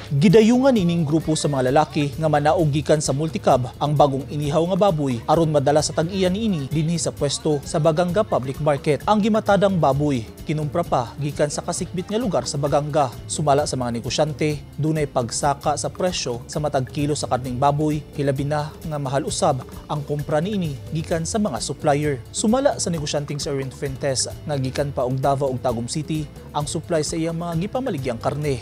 Gidayungan ining grupo sa mga lalaki nga manaog gikan sa multicab ang bagong inihaw nga baboy aron madala sa tag-iya niini dinhi sa pwesto sa Baganga Public Market. Ang gimatadang baboy kinumpra pa gikan sa kasikbit nga lugar sa Baganga. Sumala sa mga negosyante, dunay pagsaka sa presyo sa matag kilo sa karning baboy, hilabi na nga mahal usab ang kumpra niini gikan sa mga supplier. Sumala sa negosyanteng si Erwin Fuentes nga gikan pa og Davao ug Tagum City ang supply sa iyang mga gipamaligyang karne.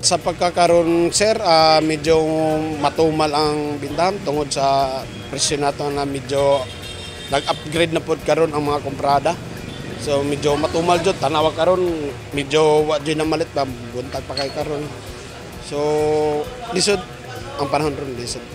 Sa pagkakaroon, sir, medyo matumal ang bintahan tungod sa presyo nato na medyo nag-upgrade na pod karon ang mga komprada. So medyo matumal jud, tanawa karon, medyo wa jud na malit ba, buntag pa kay karon. So lisod ang panahon ron, lisod.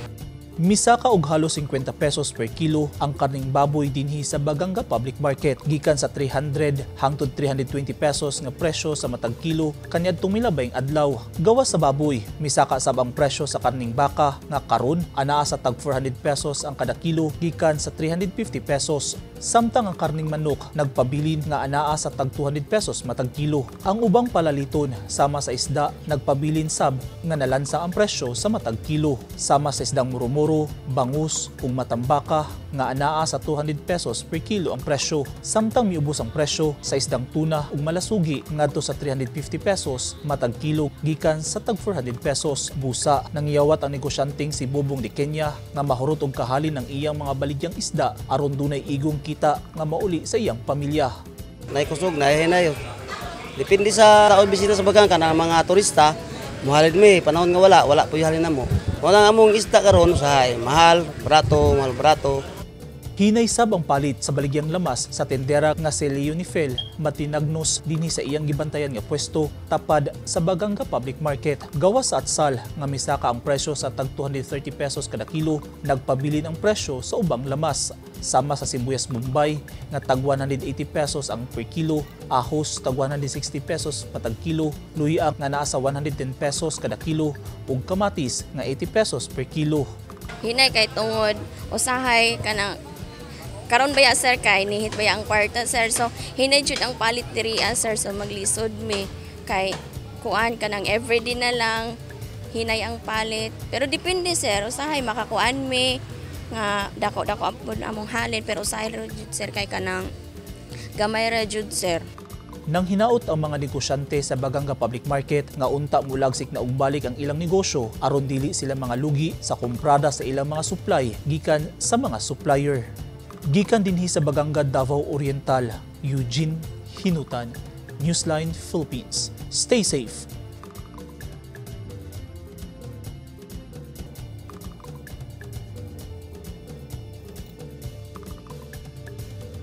Misaka og halos 50 pesos per kilo ang karning baboy dinhi sa Baganga Public Market gikan sa 300 hangtod 320 pesos nga presyo sa matag kilo kaniadtong milabayng adlaw. Gawas sa baboy, misaka sab ang presyo sa karning baka nga karon anaa sa tag 400 pesos ang kada kilo gikan sa 350 pesos. Samtang ang karning manok nagpabilin nga anaa sa tag 200 pesos matag kilo. Ang ubang palaliton sama sa isda nagpabilin sab nga nalansa ang presyo sa matag kilo. Sama sa isdang murumuro, bangus ug matambaka nga anaa sa 200 pesos per kilo ang presyo. Samtang miubos ang presyo sa isdang tuna ug malasugi ngadto sa 350 pesos matag kilo gikan sa tag 400 pesos. Busa nangiyawat ang negosyanteng si Bobong de Kenya nga mahurot og kahalin ang iyang mga baligyang isda aron dunay igong kita nga mauli sa iyang pamilya. Nay kusog, nahihinay. Depende sa taon bisita sa Baganga kana mga turista, muhalin mi panahon nga wala, wala po halin namo. Wala nga among isda karon usahay, mahal, barato, mahal, barato. Hinay sab ang palit sa baligyang lamas sa tendera nga si Leonifel Matinagnos dinhi sa iyang gibantayan nga pwesto tapad sa Baganga Public Market. Gawas sa atsal nga misaka ang presyo sa tag 230 pesos kada kilo, nagpabilin ang presyo sa ubang lamas. Sama sa sibuyas Bombay nga tag 180 pesos ang per kilo, ahos tag 160 pesos patag kilo, luya nga naa sa 110 pesos kada kilo ug kamatis nga 80 pesos per kilo. Hinay kay tungod usahay kanang karon baya, sir, kay nihit baya ang kwarta, sir, so hinay jud ang palit diri, sir, so maglisod mi kay kuan kanang everyday na lang hinay ang palit, pero depende, sir, usahay makakuan mi nga dako-dako ang pud among halin, pero usahay ra jud, sir, kay kanang gamay ra jud, sir. Nang hinaot ang mga negosyante sa Baganga Public Market nga unta mulagsik na og balik ang ilang negosyo aron dili sila mga lugi sa kumprada sa ilang mga supply gikan sa mga supplier. Gikan dinhi sa Baganga, Davao Oriental, Eugene Hinutan, Newsline Philippines. Stay safe.